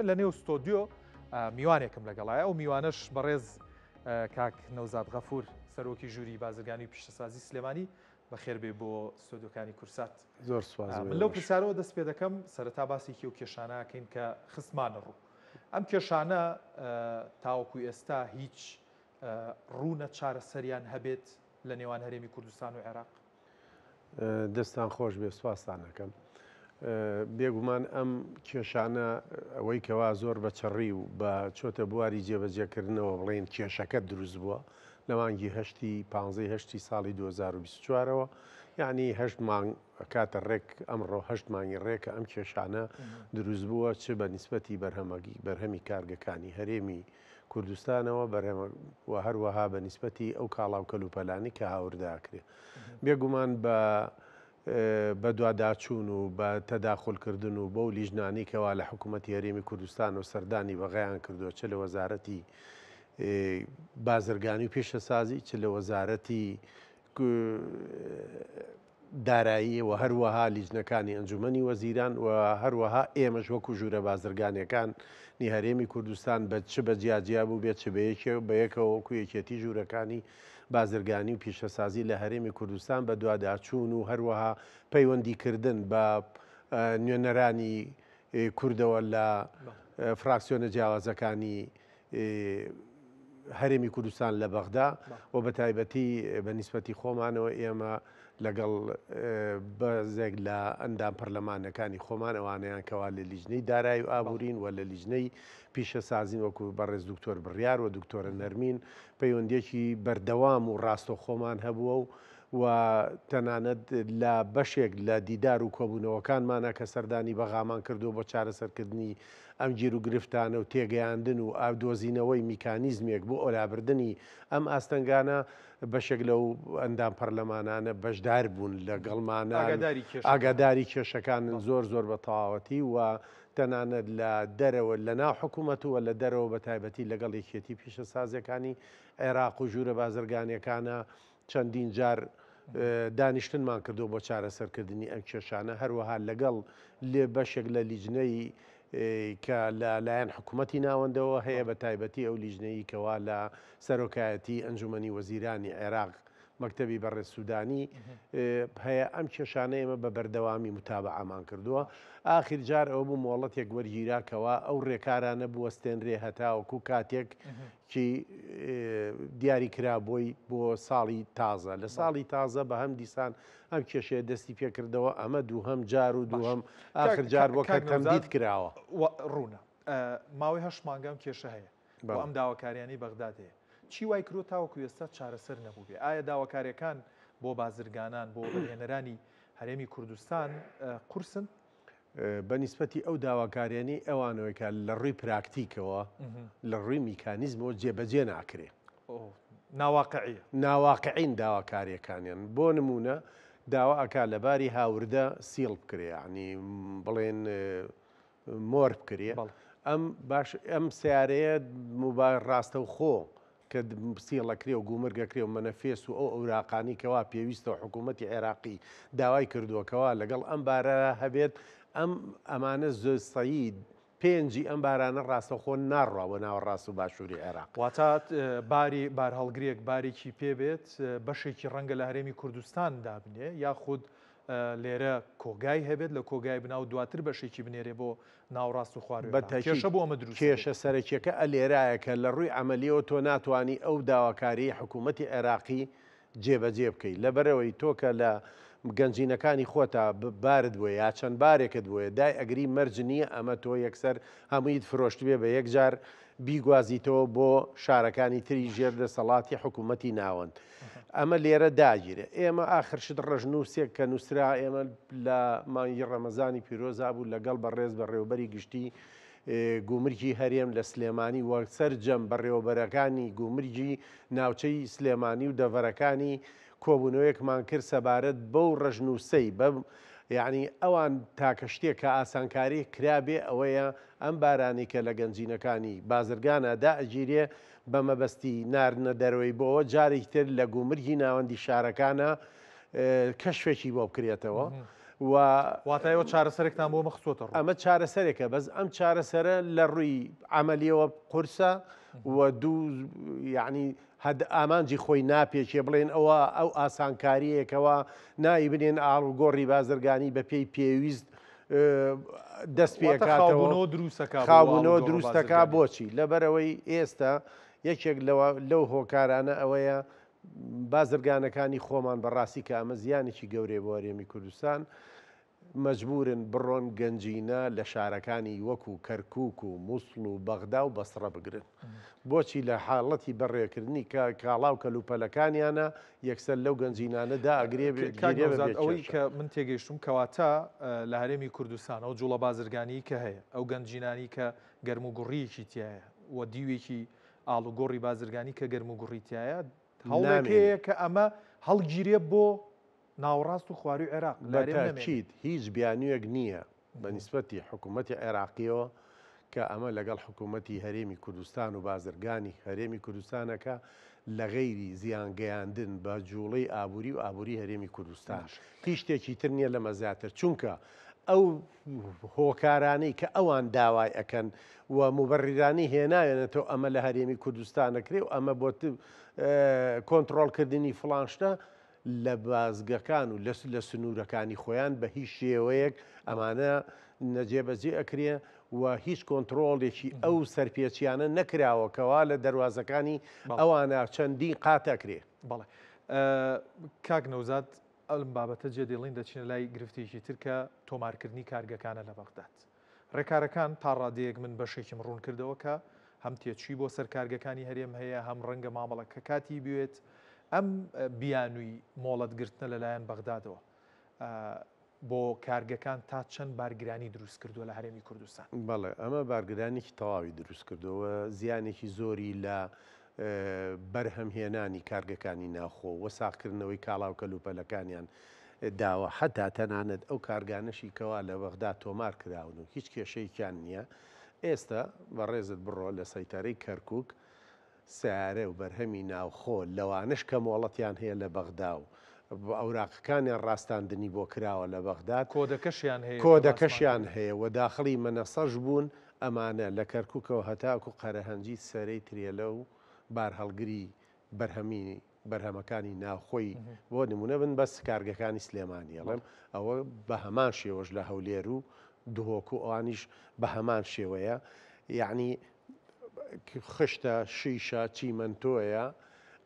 من لە نێو ستۆدیۆ میوانێکم لەگەڵایە ئەو میوانەش بەڕێز کاک نەوزاد غەفور سەرۆکی ژووری بازرگانی و پیشەسازی سلێمانی بەخێربێ بۆ ستۆدیۆکانی کورسات. زۆر سوپاس بۆ من لەو ئێوەش. پرسیارەوە دەست پێ دەکەم سەرەتا باسێکی ئەو کێشانە ئەکەین کە خستمانە ڕوو. ئەم کێشانە تاوەکو ئێستا هیچ ڕوونە چارەسەریان هەبێت لە نێوان هەرێمی کوردستان و عێراق؟ دەستتان خۆش بێ سوپاستان ئەکەم. بێگومان ئەم کێشانە ئەوەی کەوا زۆر بە چڕی و بە چۆتە بواری جێبەجێکردنەوە بڵێین کێشەکە دروست بووە لە مانگی هەشتی پانزەی هەشتی ساڵی 2024ەوە یعنی هەشت مانگ کاتە ڕێک ئەمڕۆ هەشت مانگی ڕێکە ئەم کێشانە دروست بووە چ بە نیسبەتی بەرهەمەگی بەرهەمی کارگەکانی هەرێمی کوردستانەوە بەرهەمە و هەروەها بە نیسبەتی ئەو کاڵا و کەلوپەلانی کە هاوردە ئەکرێ بێگومان بە بەدواداچوون و بە تەداخولکردن و بەو لیژنانەی کەوا لە حکوومەتی هەرێمی کوردستان و سەردانی بەغایان کردووە چ لە وەزارەتی بازرگانی و پیشەسازی چ لە وەزارەتی دارایی و هەروەها لیژنەکانی ئەنجومەنی وەزیران و هەروەها ئێمەش وەکو ژوورە بازرگانیەکانی هەرێمی کوردستان بە چ بە جیاجیا بوو بێت چ بە یەکێ بە یەکەوە وەکو یەکێتی ژوورەکانی بازرگانی و پیشەسازی لە هەرێمی کوردستان بەدواداچوون و هەروەها پەیوەندیکردن بە نوێنەرانی کوردەوە لە فراکسیۆنە جیاوازەکانی هەرێمی کوردستان لە بەغدا و بە تایبەتی بە نیسبەتی خۆمانەوە ئێمە لەگەڵ بەزێک لە ئەندام پەرلەمانەکانی خۆمان ئەوانەیان کەوا لە لیژنەی دارایی و ئابوورین و لە لیژنەی پیشەسازین وەکو بەڕێز دکتۆر بڕیار و دکتۆرە نەرمین پەیوەندیەکی بەردەوام و ڕاستەوخۆمان هەبووە و و تەنانەت لە بەشێک لە دیدار و کۆبوونەوەکانمانە کە سەردانی بەغامان کردووە بۆ چارەسەرکردنی ئەم گیروگرفتانە و تێگەیاندن و دۆزینەوەی میکانیزمێک بۆ لابردنی ئەم ئاستەنگانە، بەشێک لەو ئەندام پەرلەمانانە بەشدار بوون لەگەڵمانان، ئاگاداری کێشەکانن زۆر زۆر بە تەواوەتی و تەنانەت لە دەرەوە لە ناو حکوومەت و لە دەرەوە بە تایبەتی لەگەڵ یەکێتی پیشەسازیەکانی عێراق و ژوورە بازرگانیەکانە چەندین جار دانیشتنمان کردووە بۆ چارەسەرکردنی ئەم کێشانە، هەروەها لەگەڵ لێ بەشێک لە لیجنەی کە لە لایەن حکوومەتی ناوەندەوە هەیە بە تایبەتی ئەو لیژنەی کەوا لە سەرۆکایەتی ئەنجومەنی وەزیرانی عێراق مەکتەبی بەڕێز سوودانی هەیە ئەم کێشانە ئێمە بە بەردەوامی متابعەمان کردووە ئاخیر جار ئەوە بوو مۆڵەتێک وەرگیرا کەوا ئەو ڕێکارانە بوەستێنرێ هەتاوەکو کاتێک کی دیاری کرا بۆی بۆ ساڵی تازە لە ساڵی تازە بە هەم دیسان ئەم کێشەیە دەستی پێکردەوە ئەمە دووهەم جار و دووهەم ئاخر جار بۆ کە تەمدید کراوە. ڕوونە ماوەی هەشت مانگە ئەم کێشە هەیە و ئەم داواکاریانەی بەغداد هەیە چی وای کردووە تاوەکو ئێستا چارەسەر نەبووبێ؟ ئایا داواکاریەکان بۆ بازرگانان بۆ وەبەرهێنەرانی هەرێمی کوردستان قورسن؟ بە نیسبەتی ئەو داواکاریانەی ئەوانەوەی کە لە ڕووی پراکتیکەوە لە ڕووی میکانیزمەوە جێبەجێ ناکرێ. ناواقعیە. ناواقعین داواکاریەکانیان بۆ نمونە داوا ئەکا لە باری هاوردە سیڵ بکرێ یعنی بڵێن مۆر بکرێ ئەم باش ئەم سیارەیە مبا ڕاستەوخۆ کە سیڵ ئەکرێ و گومرگ ئەکرێ و مەنەفێس و ئەو ئەوراقانەی کەوا پێویستە و حکوومەتی عێراقی داوای کردووە کەوا لەگەڵ ئەم بارە هەبێت ئەم ئەمانە زۆسەید پێنجی ئەم بارانە ڕاستەوخۆ ناڕوا بۆ ناوەڕاست و باشووری عێراق. واتە باری بارهەڵگرێک بارێکی پێ بێت بەشێکی ڕەنگە لە هەرێمی کوردستان دابنێ یاخود لێرە کۆگای هەبێت لە کۆگای بنا و دواتر بەشێکی بنێرێ بۆ ناوڕاست و خواروێ بە تاکید کێشە بۆ ئەمە دروست دەبێت. کێشە سەرەکیەکە ئە لێرایە کە لە ڕووی عەمەلیەوە تۆ ناتوانی ئەو داواکاریەی حکوومەتی عێراقی جێبەجێ بکەی لەبەرئەوەی تۆ کە لە گەنجینەکانی خۆتا بارت بۆیە یا چەند بارێکت بۆیە دای ئەگری مەرج نییە ئەمە تۆ یەکسەر هەموویت فرۆشتبێ بە یەکجار بیگوازیتەوە بۆ شارەکانی تری ژێر دەسەڵاتی حکوومەتی ناوەند. ئەمە لێرە داگیرە. ئێمە ئاخر شت ڕەشنووسێک کە نووسرا ئێمە لە مانگی ڕەمەزانی پیرۆزا بوو لەگەڵ بەڕێز بەڕێوەبەری گشتی گومرگی هەرێم لە سلێمانی و سەرجەم بەڕێوەبەرەکانی گومرگی ناوچەی سلێمانی و دەڤەرەکانی کۆبوونەوەیەکمان کرد سەبارەت بەو ڕەشنووسەی بە یعنی ئەوان تاکە شتێک کە ئاسانکاری کرابێ ئەوەیە ئەم بارانەی کە لە گەنجینەکانی بازرگانا دائەگیرێ بە مەبەستی ناردنە دەرەوەی بۆوە جارێکی تر لە گومرگی ناوەندی شارەکانا کەشفێکی بۆ بکرێتەوە. و واتە ئێوە چارەسەرێکتان بۆ ئەمە خستووەتە ڕوو. ئەمە چارەسەرێکە، بەس ئەم چارەسەرە لە ڕووی عەمەلیەوە قورسە و دوو یعنی هەد ئامانجی خۆی ناپێکێ بڵێن ئەوە ئەو ئاسانکاریەکەوە ناوی بنێن ئاڵوگۆڕی بازرگانی بە پێی پێویست دەست پێکاتەوە خاوبوونەوە دروستەکە بۆچی لەبەرەوەی ئێستا یەکێک لەو هۆکارانە ئەوەیە بازرگانەکانی خۆمان بەڕاستی کە ئەمە زیانێکی گەورەیە بۆ هەرێمی کوردستان مەجبورن بڕۆن گەنجینە لە شارەکانی وەکو کەرکوک و موسڵ و بەغدا و بەسڕە بگرن. بۆچی لە حاڵەتی بەڕێکردنی کاڵا و کەلوپەلەکانیانە یەکسەر لەو گەنجینانە دا ئەگرێ کاک گیرێ بە نەوزاد بێ ئەوەی کێشە. کە من تێگەیشتوم کەواتە لە هەرێمی کوردستان ئەو جوڵە بازرگانیی کە هەیە ئەو گەنجینانی کە گەرموگوڕییەکی تیایە و دیوێکی ئاڵوگۆڕی بازرگانی کە گەرموگوڕی تیایە هەوڵێک نامێنێ. هەیە کە ئەمە هەڵگیرێ بۆ ناوەڕاست و خواروی عێراق بە لە هەرێم نەمێنێ. تەئکید هیچ بیانوویەک نییە بە نیسبەتی حکوومەتی عێراقییەوە کە ئەمە لەگەڵ حکوومەتی هەرێمی کوردستان و بازرگانی هەرێمی کوردستانەکە لە غەیری زیان گەیاندن بە جووڵەی ئابووری و ئابووری هەرێمی کوردستان هیچ شتێکی تر نییە لەمە زیاتر چونکە ئەو هۆکارانەی کە ئەوان داوای ئەکەن و موبەڕیرانی هێناوێنێتەوە ئەمە لە هەرێمی کوردستان ئەکرێ و ئەمە بۆ کۆنتڕۆڵکردنی فڵان شتە لە بازگەکان و لە سنوورەکانی خۆیان بە هیچ شێوەیەک ئەمانە نەجێبەجێ ئەکرێ و هیچ کۆنتڕۆڵێکی ئەو سەرپێچیانە نەکراوە کەوا لە دەروازەکانی ئەوانە چەندین قات ئەکرێ. بەڵێ کاک نەوزاد ئەم بابەتە جێ دێڵین دەچینە لای گرفتێکی تر کە تۆمارکردنی کارگەکانە لە بەغداد. ڕێکارەکان تا ڕادەیەک من بەشێکیم ڕوون کردەوە کە هەم تێچووی بۆ سەر کارگەکانی هەرێم هەیە، هەم ڕەنگە مامەڵەکە کاتی بوێت. ئەم بیانووی مۆڵەت گرتنە لەلایەن بەغدادەوە بۆ کارگەکان تا چەند بارگرانی دروست کردووە لە هەرێمی کوردستان؟ بەڵێ ئەمە بارگرانیی تەواوی دروست کردووە و زیانێکی زۆری لە بەرهەمهێنانی کارگەکانی ناوخۆ و ساغکردنەوەی کاڵا و کەلوپەلەکانیان داوە، حەتا تەنانەت ئەو کارگانەشی کەوا لە بەغدا تۆمار کراون و هیچ کێشەیەکیان نییە، ئێستە بەڕێزت بڕۆ لە سەیتەرەی کەرکوک سەیارە و بەرهەمی ناوخۆ لەوانەش کە مۆڵەتیان هەیە لە بەغدا و ئەوراقەکانیان ڕاستاندنی بۆ کراوە لە بەغداد، کۆدەکەشیان هەیە کە باسمان کۆدەکەشیان کرد. هەیە و داخڵی مەنەسەش بوون، ئەمانە لە کەرکوکەوە هەتاکو قەرەهەنجی سەرەی ترێلە و بارهەڵگری بەرهەمی بەرهەمەکانی ناوخۆی بۆ نمونە بن بەس کارگەکانی سلێمانی ئەڵێم ئەوە بە هەمان شێوەش لە هەولێر و دهۆک و ئەوانیش بە هەمان شێوەیە یعنی خشتە شیشە چیمەنتۆیە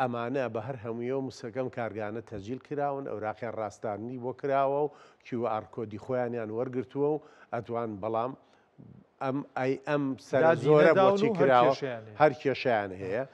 ئەمانە بە هەر هەموویەوە مسەکەم کارگانە تەجیل کراون ئەوراقیان ڕاستاندنی بۆ کراوە و QR code ی خۆیانیان وەرگرتووە و ئەتوان بەڵام ئەم ئەی ئەم سەرە دادی زۆرە نەداون بۆچی و هەر کراوە کێشەیان هەیە. هەر کێشەیان هەیە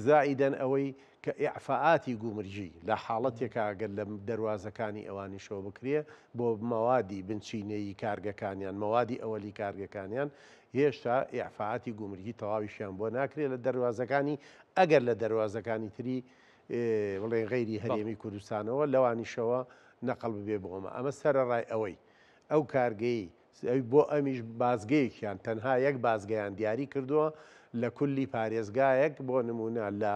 زائیدەن ئەوەی کە ئیعفائاتی گومرگی لە حاڵەتێکا گەر لە دەروازەکانی ئەوانیشەوە بکرێ بۆ مەوادی بنچینەیی کارگەکانیان مەوادی ئەوەلی کارگەکانیان هێشتا ئیعفائاتی گومرگی تەواویشیان بۆ ناکرێ لە دەروازەکانی ئەگەر لە دەروازەکانی تری بڵێن غەیری بەڵێ. هەرێمی کوردستانەوە لەوانیشەوە نەقڵ ببێ بۆ ئەمە ئەمە سەرەڕای ئەوەی ئەو کارگەی بۆ ئەمیش بازگەیەکیان تەنها یەک بازگەیان دیاری کردووە لە کولی پارێزگایەک بۆ نموونە لە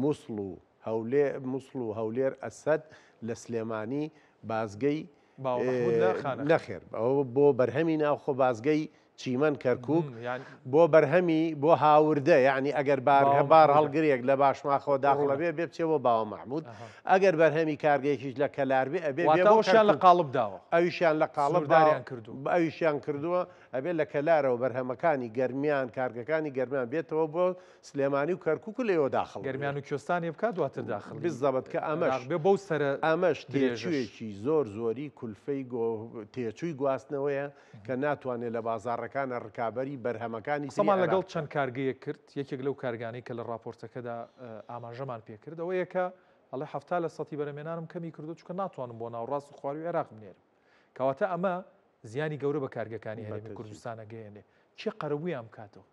موسڵ و هەولێ موسڵ و هەولێر ئەسەد لە سلێمانی بازگەی باوە مەحمود لە خانەقین. نەخێر ئەوە بۆ بەرهەمی ناوخۆ بازگەی چیمەن کەرکوک یان بۆ بەرهەمی بۆ هاوردە یعنی ئەگەر بار باوە بار مەحمودە. هەڵگرێک لە باشماخەوە داخڵە ڕوونە. بێ بێ بچێ بۆ باوە مەحمود ئەها. ئەگەر بەرهەمی کارگەیەکیش لە کەلار بێ ئەبێ بێ واتە بۆ ئەوشیان لە کەرکوک. قاڵب داوە. ئەویشیان لە قاڵب سنوورداریان کردووە. ئەویشیان کردووە ئەبێ لە کەلارەوە بەرهەمەکانی گەرمیان کارگەکانی گەرمیان بێتەوە بۆ سلێمانی و کەرکوک و لێوە داخڵ بێ. گەرمیان و کوێستانی بکات دواتر داخڵی بالضبط کە ئەمەش عێراق بێ بەو سەرە ئەمەش درێژەش. تێچوویەکی زۆر زۆری کولفەی گۆ تێچووی گواستنەوەیە کە ناتوانێت لە بازاڕەکانە ڕکابەری بەرهەمەکانی تری قسەمان لەگەڵ عێراق چەند بکات. کارگەیەک کرد، یەکێک لەو کارگانەی کە لە ڕاپۆرتەکەدا ئاماژەمان پێکرد ئەوەیە کە ئەڵێ 70 لە سەتی بەرهەمهێنانم کەمی کردووە چونکە ناتوانم بۆ ناوەڕاست و خوارووی عێراق بنێرم. کەواتە ئەمە زیانی گەورە بە کارگەکانی هەرێمی بەتەئکید. کوردستان ئەگەیەنێ. کێ قەرەبوویان بکاتەوە؟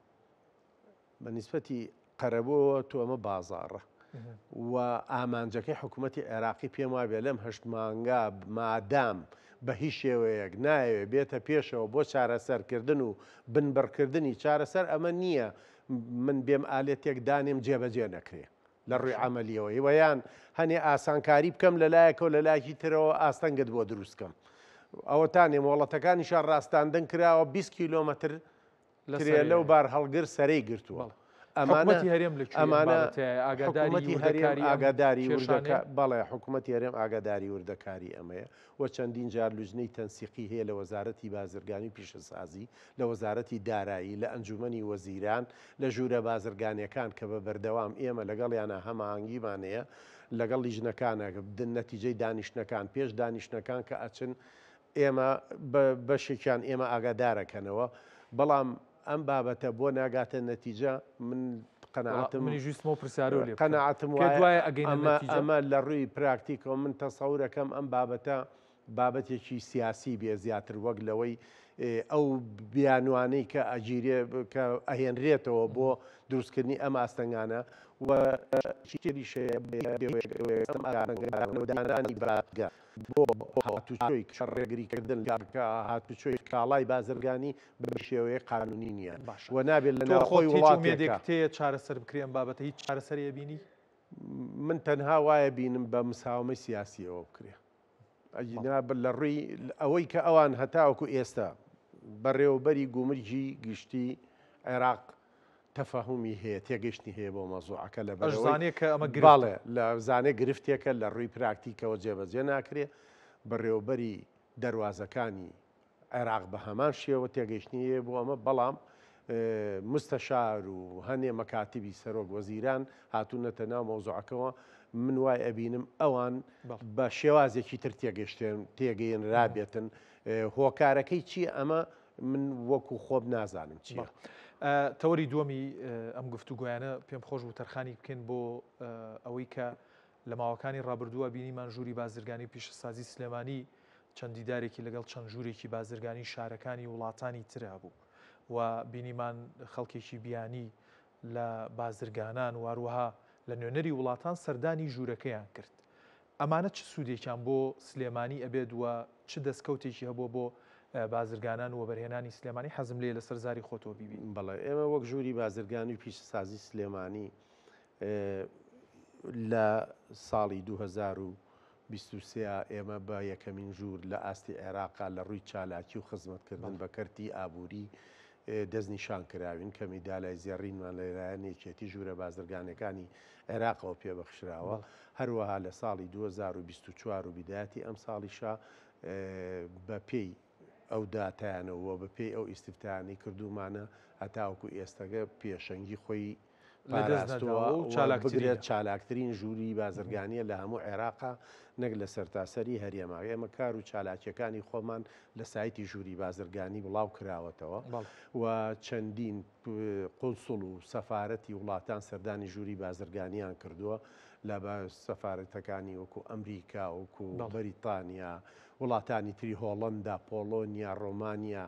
بە نیسبەتی قەرەبووەوە تۆ ئەمە بازاڕە و ئامانجەکەی حکوومەتی عێراقی پێم وابێ لەم هەشت مانگە مادام بە هیچ شێوەیەک نایەوێ بێتە پێشەوە بۆ چارەسەرکردن و بنبڕکردنی چارەسەر ئەمە نییە من بێم ئالێتێک دانێم جێبەجێ نەکرێ لە ڕووی عەمەلیەوە وە یان هەنێ ئاسانکاری بکەم لە لایەکەوە لە لایەکی ترەوە ئاستەنگت بۆ دروست کەم. ئەوەتانێ مۆڵەتەکانیشان ڕاستاندن کراوە 20 کیلۆمەتر ترێلە و بارهەڵگر سەرەی گرتووە. ئەمانە حکومەتی هەرێم لە کوێی ئەم ئەمانە بابەتەیە؟ ئاگاداری حکومەتی هەرێم وردەکاری ئەم ئاگاداری وردەکە کێشانەیە؟ بەڵێ حکومەتی هەرێم ئاگاداری وردەکاری ئەمەیە و چەندین جار لوجنەی تەنسیقی هەیە لە وەزارەتی بازرگانی و پیشەسازی لە وەزارەتی دارایی لە ئەنجومەنی وەزیران لە ژوورە بازرگانیەکان کە بە بەردەوام ئێمە لەگەڵیانا هەماهەنگیمان هەیە لەگەڵ لیژنەکانە نەتیجەی دانیشتنەکان پێش دانیشتنەکان کە ئەچن ئێمە بەشێکیان ئێمە ئاگادارەکەنەوە بەڵام ئەم بابەتە بۆ ناگاتە نەتیجە من قەناعەتم منیش ویستم ئەو پرسیارەو لێ بکەم قەناعەتم پێت وایە وایە ئەگەینە ئەمە نەتیجە؟ ئەمە لە ڕووی پراکتیکەوە من تەسەورەکەم ئەم بابەتە بابەتێکی سیاسی بێ زیاتر وەک لەوەی ئەو بیانوانەی کە ئەگیرێ کە ئەهێنرێتەوە بۆ دروستکردنی ئەم ئاستەنگانە و شتێکیش هەیە دانانی بارگە بۆ هاتوچۆی ڕێگریکردن لە هاتوچۆی کاڵای بازرگانی بە شێوەیەک قانونی نییە باشە و نابێت لە تۆ خۆت ناوخۆی هیچ وڵاتێکا. ئومێدێکت هەیە چارەسەر بکرێ ئەم بابەتە هیچ چارەسەرێ ئەبینی؟ من تەنها وایە بینم بە مساومەی سیاسیەوە بکرێ ئەگینا لە ڕووی ئەوەی کە ئەوان هەتاوەکو ئێستا بەڕێوەبەری گومرگی گشتی عێراق تەفەهومی هەیە تێگەشتنی هەیە بۆ مەزوعەکە لە ئەشزانێ کە ئەمە گرفتە. بەڵێ لە زانێ گرفتێکە لە ڕووی پراکتیکەوە جێبەجێ ناکرێ بەڕێوەبەری دەروازەکانی عێراق بە هەمان شێوە تێگەیشتنی هەیە بۆ ئەمە، بەڵام مستەشار و هەنێ مەکاتبی سەرۆک وەزیران هاتوونەتە ناو مەوزوعەکەوە، من وای ئەبینم ئەوان بە شێوازێکی تر تێگەشتێن تێگەیەنرابێتن، هۆکارەکەی چییە ئەمە من وەکو خۆم نازانم چییە. تەوەری دووەمی ئەم گفتوگۆیانە پێم خۆش بوو تەرخانی بکەین بۆ ئەوەی کە لە ماوەکانی ڕابردووە بینیمان ژووری بازرگانی و پیشەسازی سلێمانی چەند دیدارێکی لەگەڵ چەند ژوورێکی بازرگانی شارەکانی وڵاتانی تر هەبوو و بینیمان خەڵکێکی بیانی لە بازرگانان و هەروەها لە نوێنەری وڵاتان سەردانی ژوورەکەیان کرد. ئەمانە چ سوودێکیان بۆ سلێمانی ئەبێت و چ دەستکەوتێکی هەبووە بۆ بازرگانان و وەبەرهێنانی سلێمانی حەزم لێیە لەسەر زاری خۆتەوە بیبینم. بەڵێ ئێمە وەک ژووری بازرگانی و پیشەسازی سلێمانی لە ساڵی 2023 ئێمە بە یەکەمین ژوور لە ئاستی عێراقا لە ڕووی چالاکی و خزمەتکردن بە کەرتی ئابووری دەستنیشان کراوین کە میدالای زێڕینمان لە لایەن یەکێتی ژوورە بازرگانەکانی عێراقەوە پێبەخشراوە هەروەها لە ساڵی 2024 و بیدایەتی ئەم ساڵیشا بە پێی ئەو داتایانەوە و بە پێی ئەو ئیستفتایانەی کردوومانە هەتاوەکو ئێستەگە پێشەنگی خۆی پاراستووە و بگرە چالاکترین ژووری بازرگانییە لە هەموو عێراقا نەک لە سەرتاسەری هەرێما. ئێمە کار و چالاکییەکانی خۆمان لە سایتی ژووری بازرگانی بڵاو کراوەتەوە و چەندین قونسوڵ و سەفارەتی وڵاتان سەردانی ژووری بازرگانیان کردووە لە سەفارەتەکانی وەکو ئەمریکا وەکو بەریتانیا وڵاتانی تری هۆڵەندا، پۆڵۆنیا، ڕۆمانیا،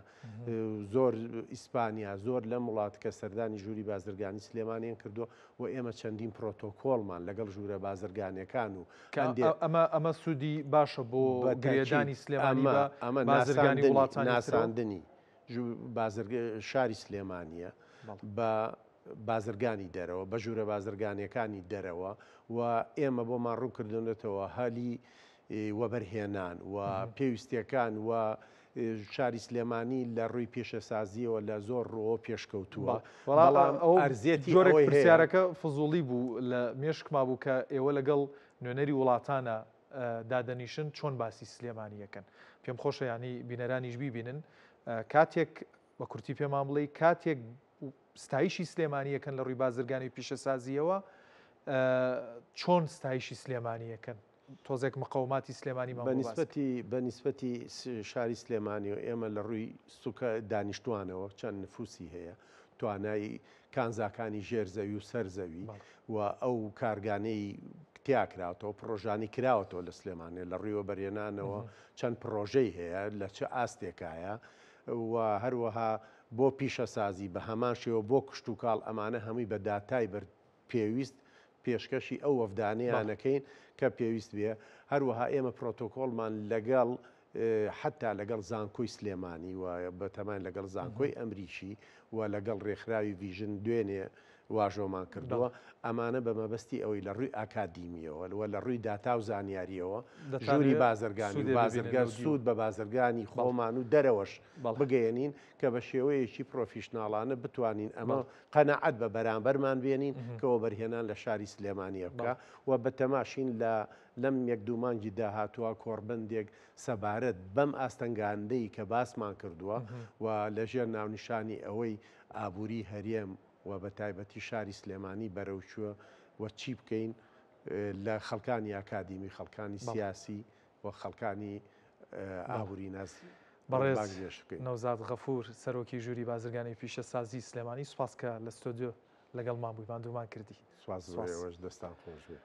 زۆر ئیسپانیا، زۆر لەم وڵات کە سەردانی ژووری بازرگانی سلێمانیان کردووە و ئێمە چەندین پرۆتۆکۆڵمان لەگەڵ ژوورە بازرگانیەکان و هەندێ ئەمە ئەمە سوودی باشە بۆ گرێدانی سلێمانی بە ئەمە بازرگانی وڵاتانی ترەوە؟ ناساندنی شاری سلێمانیە بە بازرگانی دەرەوە، بە ژوورە بازرگانیەکانی دەرەوە و ئێمە بۆمان ڕوونکردونەتەوە هەلی وەبەرهێنان و پێویستیەکان و شاری سلێمانی لە ڕووی پیشەسازیەوە لە زۆر ڕووەوە پێشکەوتووە، بەڵام ئەرزێتی جۆرێک ئەوەی هەیە. پرسیارەکە فزوڵی بوو لە مێشکما بوو کە ئێوە لەگەڵ نوێنەری وڵاتانە دادەنیشن چۆن باسی سلێمانی ئەکەن؟ پێم خۆشە یانی بینەرانیش بیبینن کاتێک بە کورتی پێمان بڵێی کاتێک ستایشی سلێمانی ئەکەن لە ڕووی بازرگانی و پیشەسازیەوە چۆن ستایشی سلێمانی ئەکەن؟ تۆزێک مقەوماتی سلێمانیمان بۆ باس کە. بە نیسبەتی شاری سلێمانی و ئێمە لە ڕووی سوکە دانیشتوانەوە چەند نفوسی هەیە، توانای کانزاکانی ژێر زەوی و سەر زەوی و ئەو کارگانەی تیا کراوەتەوە، پڕۆژانەی کراوەتەوە لە سلێمانی لە ڕووی وەبەرهێنانەوە چەند پڕۆژەی هەیە لە چ ئاستێکایە و هەروەها بۆ پیشەسازی بە هەمان شێوە بۆ کشتوکاڵ ئەمانە هەمووی بە داتای بەر پێویست پێشکەشی ئەو وەفدانەیان ئەکەین کە پێویست بێ، هەروەها ئێمە پرۆتۆکۆڵمان لەگەڵ حەتا لەگەڵ زانکۆی سلێمانی و بەتەماین لەگەڵ زانکۆی ئەمریکی و لەگەڵ رێکخراوی ڤیژن دوێنێ واژۆمان کردووە، ئەمانە بە مەبەستی ئەوەی لە ڕووی ئاکادیمییەوە و لە ڕووی داتا و زانیارییەوە ژووری بازرگانی و بازرگان سوود بە بازرگانی خۆمان و دەرەوەش بگەیەنین کە بە شێوەیەکی پرۆفیشناڵانە بتوانین ئەمە قەناعەت بە بەرامبەرمان بێنین کە وەبەرهێنان لە شاری سلێمانییە بکا و بەتەماشین لە لەم یەک دوو مانگی داهاتووە کۆڕبەندێک سەبارەت بەم ئاستەنگاندەی کە باسمان کردووە و لەژێر ناونیشانی ئەوەی ئابووری هەرێم و بە تایبەتی شاری سلێمانی بەرەو کوێ و چی بکەین لە خەڵکانی ئاکادیمی، خەڵکانی سیاسی و خەڵکانی ئابووریناس بەڕێز نەوزاد غەفوور سەرۆکی ژووری بازرگانی و پیشەسازی سلێمانی سوپاس کە لە ستۆدیۆ لەگەڵمان بووی ماندوومان کردی. سوپاس بۆ ئێوەش دەستان خۆش بێ.